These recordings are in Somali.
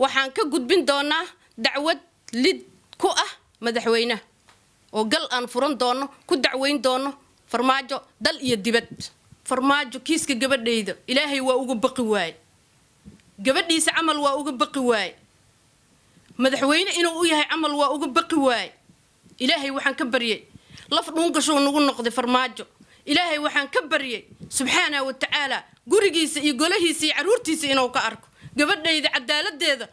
Waxaan ka gudbin doonaa dacwad lid ku ah madaxweynaha oo gal aan furan doono, ku dacweyn doono Farmaajo dal iyo dibad. Farmaajo kiiska gabadhayda Ilaahay waa uga baqi waaye, gabadhiisa camal waa uga baqi waaye, madaxweyne inuu u yahay camal waa uga baqi waaye. Ilaahay waxaan ka baryay, laf dhuungashuu nagu noqday Farmaajo. Ilaahay waxaan ka baryay subxaana wa tacaala gurigiisa iyo golahiisa iyo caruurtiisa inuu ka arko. Gabadhayda cadaaladeeda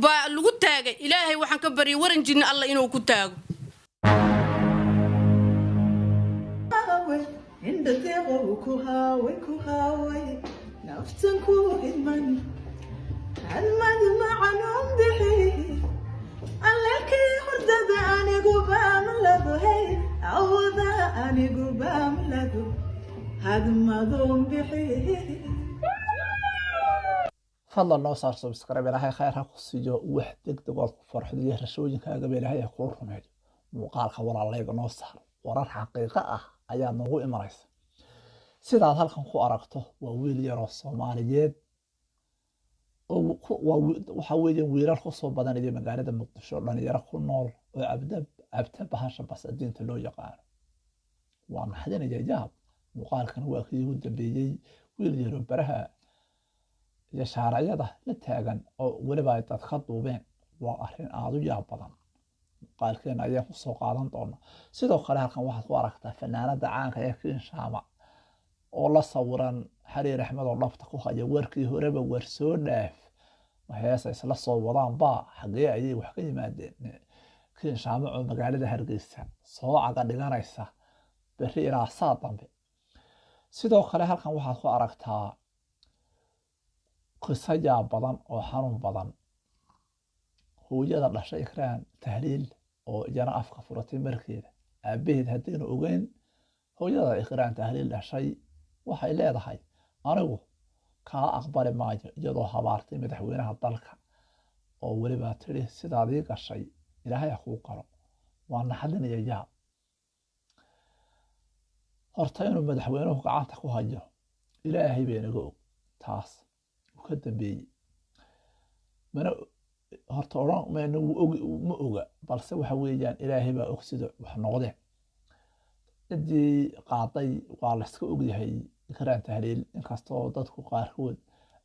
baa lagu taagay. Ilaahay waxaan ka baryay waran jinni Alla inuu ku taago. Fadlan noo saar subscribe, Ilaahay khayr ha ku siiyo, wax degdeg ood ku farxdo iyo rashooyinkaagaba Ilaahay ha kuu rumeeyo. Muuqaalka walaalayga noo saar, warar xaqiiqo ah ayaa noogu imanaysa. Sidaad halkan ku aragto waa wiil yaroo Soomaaliyeed oo waxa weeye wiilal ku soo badanaya magaalada Muqdisho, dhalinyaro ku nool oo cabda cabta bahasha basadiinta loo yaqaano. Waa naxdinaya yaab. Muuqaalkan waa kii ugu dambeeyey, wiil yaroo baraha iyo shaaracyada la taagan oo weliba ay dad ka duubeen. Waa arrin aada u yaab badan, muuqaalkeena ayaan kusoo qaadan doona. Sidoo kale halkan waxaad ku aragtaa fanaanada caanka ee Kinshaama oo la sawiran Xariir Axmed oo dhabta ku haya. Warkii horeba war soo dhaaf, waxyaasa isla soo wadaanba, xagee ayay wax ka yimaadeen? Kinshaama oo magaalada Hargeysa soo caga dhiganaysa berri ilaa saa dambe. Sidoo kale halkan waxaad ku aragtaa qiso yaab badan oo xanuun badan, hooyada dhashay Ikraan Tahliil oo iyana afka furatay markeeda aabaheed haddaynu ogeyn. Hooyada Ikraan Tahliil dhashay waxay leedahay anigu kaa aqbali maayo, iyadoo habaartay madaxweynaha dalka oo weliba tidhi sidaadii gashay Ilaahay ha kuu galo. Waa naxdinaya yaab. Horta inuu madaxweynuhu gacanta ku hayo Ilaahay bay naga og, taas uu ka dambeeyey mana horta odhan mayno wuu ogi ma oga, balse waxa weeyaan Ilaahay baa og sida wax noqdeen. Ciddii qaaday waa layska ogyahay Ikraan Tahliil, inkastoo dadku qaarkood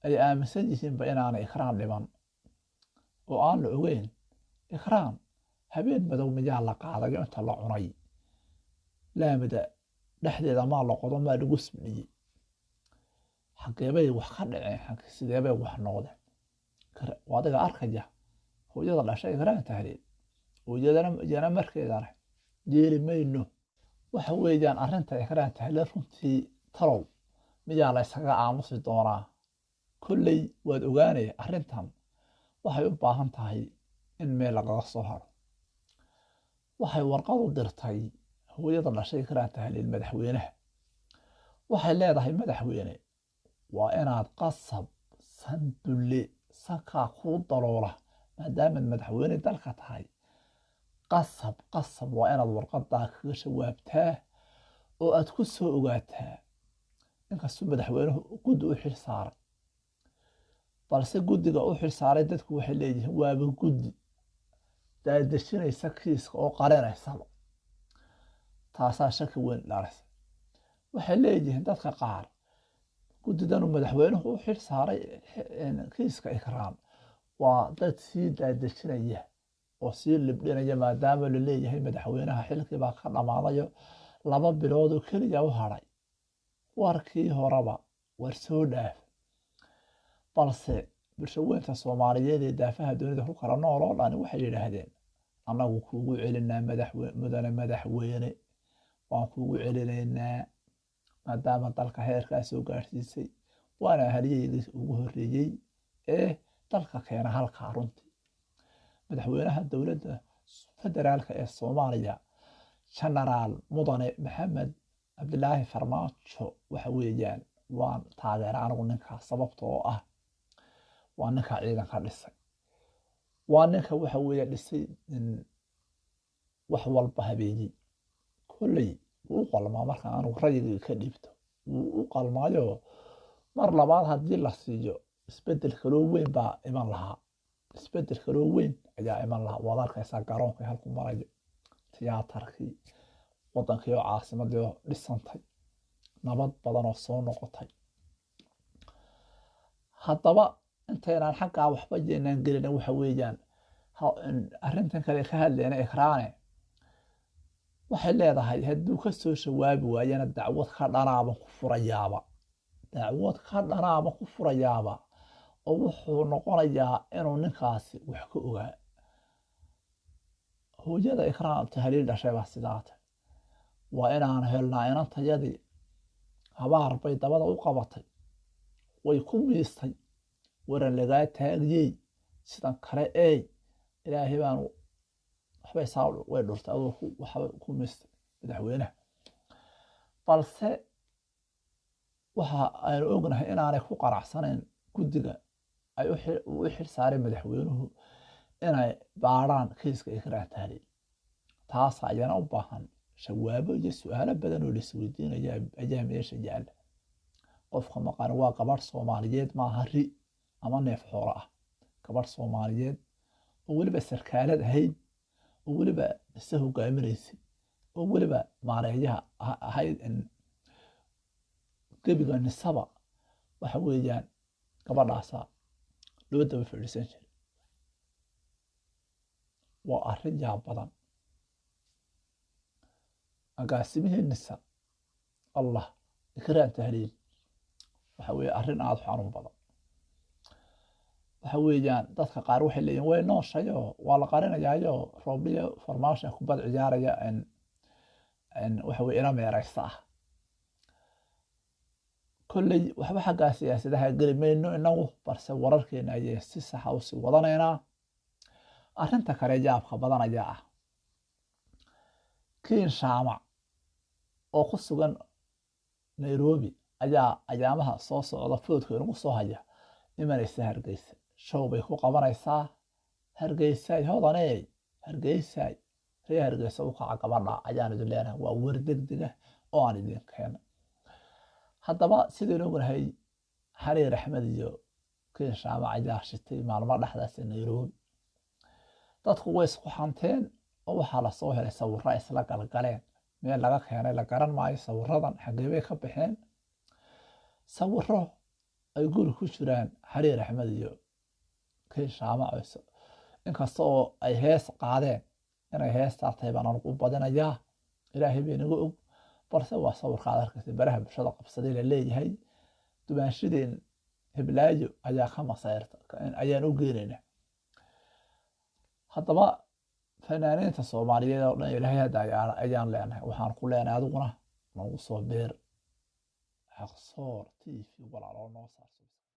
ay aaminsan yihiinba inaanay Ikraan dhiman oo aan la ogeyn. Ikraan habeen madow miyaa la qaadayo inta la cunay laamida dhexdeeda maa la qodo maa lagu sbidhiyey? Xageebay wax ka dhaceen? Sideebay wax noqdeen? Adiga arkaya hooyada dhashay Ikraan Tahliil oo iyana markeedana yeeli mayno. Waxa weeyaan arrinta Ikraan Tahliil runtii talow miyaa la ysaga aamusi doonaa? Kolley waad ogaanaya arrintan waxay u baahan tahay in meel lagaga soo haro. Waxay warqad u dirtay hooyada dhashay Ikraan Tahliil madaxweynaha. Waxay leedahay madaxweyne, waa inaad qasab sandulle sankaa kuu daloola maadaamaad madaxweyne dalka tahay, qasab qasab waa inaad warqadaa kaga jawaabtaa oo aad ku soo ogaataa. Inkastuu madaxweynuhu guddi u xil saaray, balse guddiga u xil saaray dadku waxay leeyihiin waaba guddi daadejinaysa kiiska oo qarinaysaba, taasaa shaki weyn dhalisa. Waxay leeyihiin dadka qaar guddidanuu madaxweynuhu u xil saaray kiiska Ikraam waa dad sii daadejinaya oo sii libdhinaya, maadaama la leeyahay madaxweynaha xilkii baa ka dhammaadayo, 2 bilood oo keliya u hadhay. Warkii horeba war soo dhaaf, balse bulshaweynta Soomaaliyeed ee daafaha dunida ku kala nool oo dhani waxay yidhaahdeen annagu kuugu celinaa mudane madaxweyne, waan kuugu celinaynaa maadaama dalka heerkaa soo gaadhsiisay, waana halyeygii ugu horreeyey ee dalka keena halkaa. Runtii madaxweynaha dowladda federaalka ee Soomaaliya Genaraal mudane Maxamed Cabdilaahi Farmaajo waxa weeyaan waan taageera anigu ninkaas, sababta oo ah waa ninka ciidanka dhisay, waa ninka waxa weeye dhisay wax walba habeeyey. Kolley wuu u qalmaa, marka anigu rayigii ka dhiibto wuu u qalmaayo. Mar labaad haddii la siiyo isbedel kaloo weyn baa iman lahaa. Isbedel kaloo weyn ayaa iman lahaa. Waad arkaysaa garoonkii halku marayo, tiyaatarkii wadankii oo caasimadii oo dhisantay, nabad badan oo soo noqotay. Haddaba intaynaan xaggaa waxba yeynaan gelina, waxa weeyaan arrintan kale ka hadlayna, Ikraane waxay leedahay hadduu ka soo jawaabi waayana dacwad ka dhanaaban ku furayaaba, dacwad ka dhanaaban ku furayaaba, oo wuxuu noqonayaa inuu ninkaasi wax ka ogaa. Hooyada Ikraan Tahliil dhashay baa sidaata: "Waa inaan helnaa inantayadii." Habaar bay dabada u qabatay, way ku miistay: "Waran lagaa taagiyey sidan kale ey, Ilaahay baanu waxbay saa." Way dhurtay adoo waxba ku miistay madaxweynaha. Balse waxa aynu ognahay inaanay ku qanacsanayn guddiga ay u xil saareen madaxweynuhu inay baaraan kiiska Ikraan Tahliil. Taas ayana u baahan jawaabo iyo su-aalo badan oo laisweydiinaya ayaa meesha yaalla. Qofka maqan waa gabadh Soomaaliyeed, maaha ri ama neef xoolo ah. Gabadh Soomaaliyeed oo weliba sarkaalad ahayd, oo weliba isa hogaaminaysay, oo weliba maareeyaha ahayd gebiga nisaba, waxa weeyaan gabadhaasa loo daba fadhiisan jiray. Waa arrin yaab badan. Agaasimihii Nisa, Allah, Ikraan Tahliil, waxa weeye arrin aada u xanuun badan. Waxa weeyaan dadka qaar waxay leeyihin way nooshayo, waa la qarinayaayo, Roobliyo Farmaasha kubad ciyaaraya, waxa weye ila meereysa ah. Kolley waxba xaggaa siyaasadaha geli mayno inagu, balse wararkeena ayay si saxa usii wadanaynaa. Arrinta kale yaabka badan ayaa ah Kiin Shaamac oo ku sugan Nairobi ayaa ayaamaha soo socda foodka inagu soo haya imanaysa Hargeysa. Show bay ku qabanaysaa Hargeysay. Hodaney, Hargeysay, ree Hargeysa, u kaca gabadha ayaan idin leenahay. Waa war degdega oo aan idin keena. Haddaba sidaynu ognahay, Xariir Axmed iyo Kiin Shaamac ayaa shitay maalmo dhexdaas Nairobi. Dadku way isku xanteen oo waxaa lasoo helay sawirro isla galgaleen. Meel laga keenay la garan maayo. Sawiradan xagee bay ka baxeen? Sawiro ay guri ku jiraan Xariir Axmed iyo Kiin Shaamac, inkasta oo ay hees qaadeen, inay heestaa tahay baan anugu u badinayaa, Ilaahay bay naga og. Balse waa sawirka aad arkaysa baraha bulshada qabsaday, la leeyahay dumaanshideen Hiblaayo ayaa ka masayrta ayaan u geenaynaa. Haddaba fanaaniinta Soomaaliyeed oo dhan Ilaahay hadda ayaan leenahay. Waxaan ku leenahay adiguna nagu soo beer Xaqsoor TV, walaaloo noo saar.